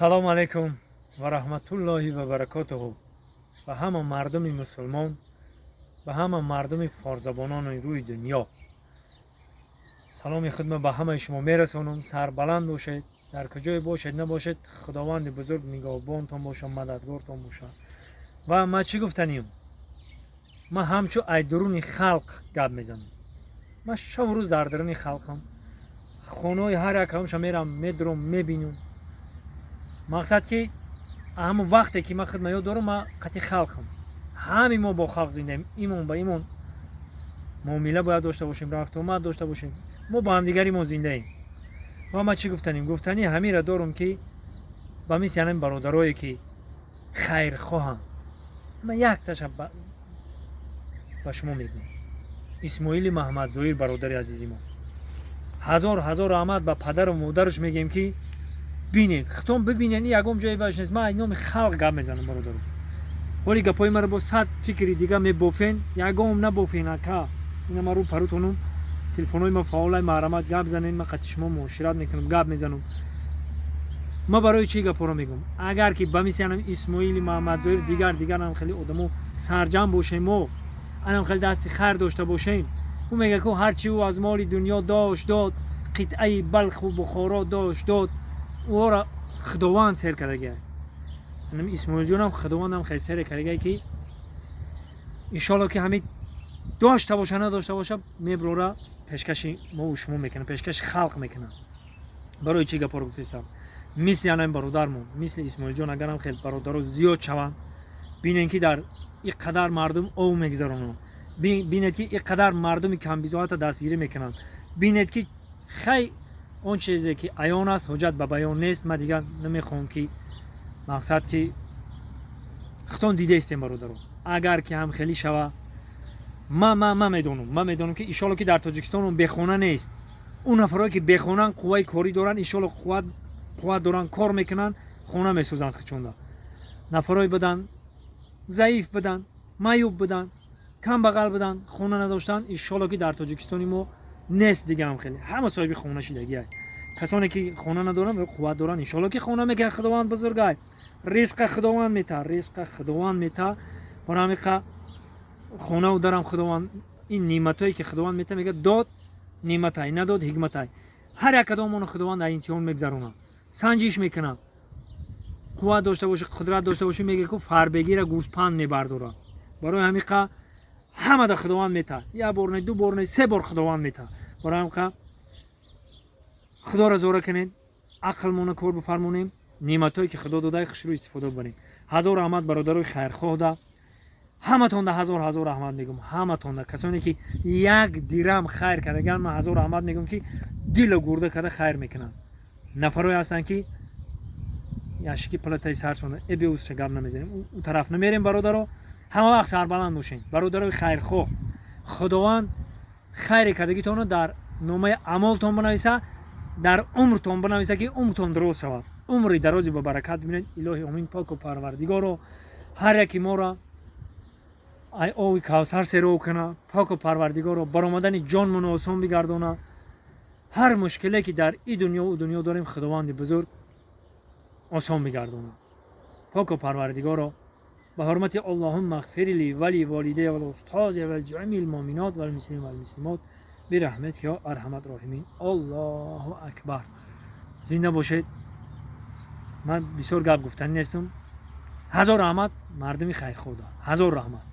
Салому алайкум ва раҳматуллоҳи ва баракотуҳу ба ҳама мардуми мусулмон, ба ҳама мардуми форсзабонони рӯи дунё. Саломи худма ба ҳамаи шумо мерасонам. Сарбаланд бошед, дар куҷое бошед набошед, Худованди бузург нигаҳбонтон бошад, мададгортон бошад. Ва ман чӣ гуфтанем? Ман ҳамчун ай дуруни халқ гап мезанам. Ман шабу рӯз дар дуруни халқам, хонаҳои ҳар як ҳамша мерам, медурам, мебинам. Мақсад ки ҳамон вақте ки ман хидмат ёд дорам, ман қати халқам. Ҳами мо бо халқ зиндаем, имон ба имон муомила бояд дошта бошем, рафтуомад дошта бошем. Мо бо ҳамдигари мо зиндаем. Ва ман чӣ гуфтанем? Гуфтанӣ ҳамира дорум, ки ба мисли ҳамин бародарое ки хайрхоҳанд, ман якташа ба шумо мегӯям: Исмоили Маҳамадзоир, бародари азизи мо, ҳазор ҳазор раҳмат ба падару модараш мегӯем, ки бинед, хитом бибинед, ягон ҷое баш нест. Ман номи халқ гап мезанам, бародаро. Ҳоли гапҳои маро бо сад фикри дига мебофен, ягон набофен, ака. Ина ман рӯ парутонум, телефонҳои ма фаъолай, маҳрамат, гап занед, ман қати шумо муошират мекунам, гап мезанам. Ман барои чӣ гапҳоро мегӯям? Агар ки ба мисли анам Исмоили Маҳамадзоир, дигар дигарам хеле одамо сарҷамъ бошем, мо анам хеле дасти хайр дошта бошем. Ӯ мега ку ҳарчи ӯ аз моли дунё дошт, дод, қитъаи Балху Бухоро дошт, дод, ӯро Худованд сер кардагиай. Анам Исмоилҷонам Худовандам хеле сер кардагиай, ки иншоалло ки ҳамин дошта боша, надошта боша, меброра, пешкаши мову шумо мекунам, пешкаши халқ мекунам. Барои чӣ гапҳоро гуфтаистам? Мисли анами бародармон, мисли Исмоилҷон, агарам хел бародаро зиёд шаванд, бинем, ки дар ин қадар мардум ов мегузаронанд, бинед, ки ин қадар мардуми камбизоата дастгирӣ мекунанд, бинед, ки хай, он чизе ки аён аст, ҳуҷҷат ба баён нест. Ман дигар намехоҳам, ки мақсад ки худтон дидаистем, бародаро. Агар ки ҳамхелӣ шава, ман медонам, ки иншолло ки дар Тоҷикистон бехона нест. Он нафарое ки бехонан, қувваи корӣ доранд, иншолло қувват доранд, кор мекунанд, хона месозанд хичонда. Нафарое буданд, заиф буданд, маъюб буданд, камбағал буданд, хона надоштанд. Иншолло ки дар Тоҷикистони мо нест дигаам хеле, ҳама соҳиби хона шидагиай. Касоне ки хона надоранд ва қувват доранд, иншолло ки хона мекунанд. Худованд бузургай, ризқа Худованд мета, ризқа Худованд мета. Бора ҳамиқа хонаву дарам Худованд, ин неъматое ки Худованд мета, мега дод неъматай, надод ҳикматай. Ҳар як кадомоно Худованд дар имтиҳон мегзаронад, санҷиш мекунад. Қувват дошта бошӣ, қудрат дошта бошӣ, мега ку фарбегира гӯспанд мебардорад. Барои ҳамиқа ҳамада Худованд мета, як бор не, ду бор не, се бор Худованд мета. Барои ҳамиқа Худоро зора кунед, ақлмона кор бифармонем, неъматҳое ки Худо додаи хушрӯ истифода бибарем. Ҳазор раҳмат бародарои хайрхоҳда, ҳаматонда ҳазор ҳазор раҳмат мегӯм, ҳаматонда. Касоне ки як дирам хайр кардаган, ман ҳазор раҳмат мегӯм, ки дилу гурда карда хайр мекунанд. Нафарое ҳастанд, ки яшики палатаи саршона эбеусша гап намезанем, ӯ тараф намерем. Бародаро, ҳама вақт сарбаланд бошем. Бародарои хайрхоҳ, Худованд хайре кардагитонро дар номаи амолтон бинависа, дар умртон бинависа, ки умртон дароз шавад, умри дарози ба баракат бибинед. Илоҳи омин. Поку Парвардигоро, ҳар яки моро ай ови Кавсар серо куна. Поку Парвардигоро, баромадани ҷонмоно осон бигардона. Ҳар мушкиле ки дар и дунё у дунё дорем, Худованди бузург осон бигардона. Поку Парвардигоро, ба ҳурмати аллоҳумма ғфир ли ва ли волидайя вал устози вал ҷамиил муъминот вал муслимин вал муслимот бирахматика ё арҳамар роҳимин. Аллоҳу акбар. Зинда бошед. Ман бисёр гап гуфтанӣ нестам. Ҳазор раҳмат мардуми хайрхоҳда, ҳазор раҳмат.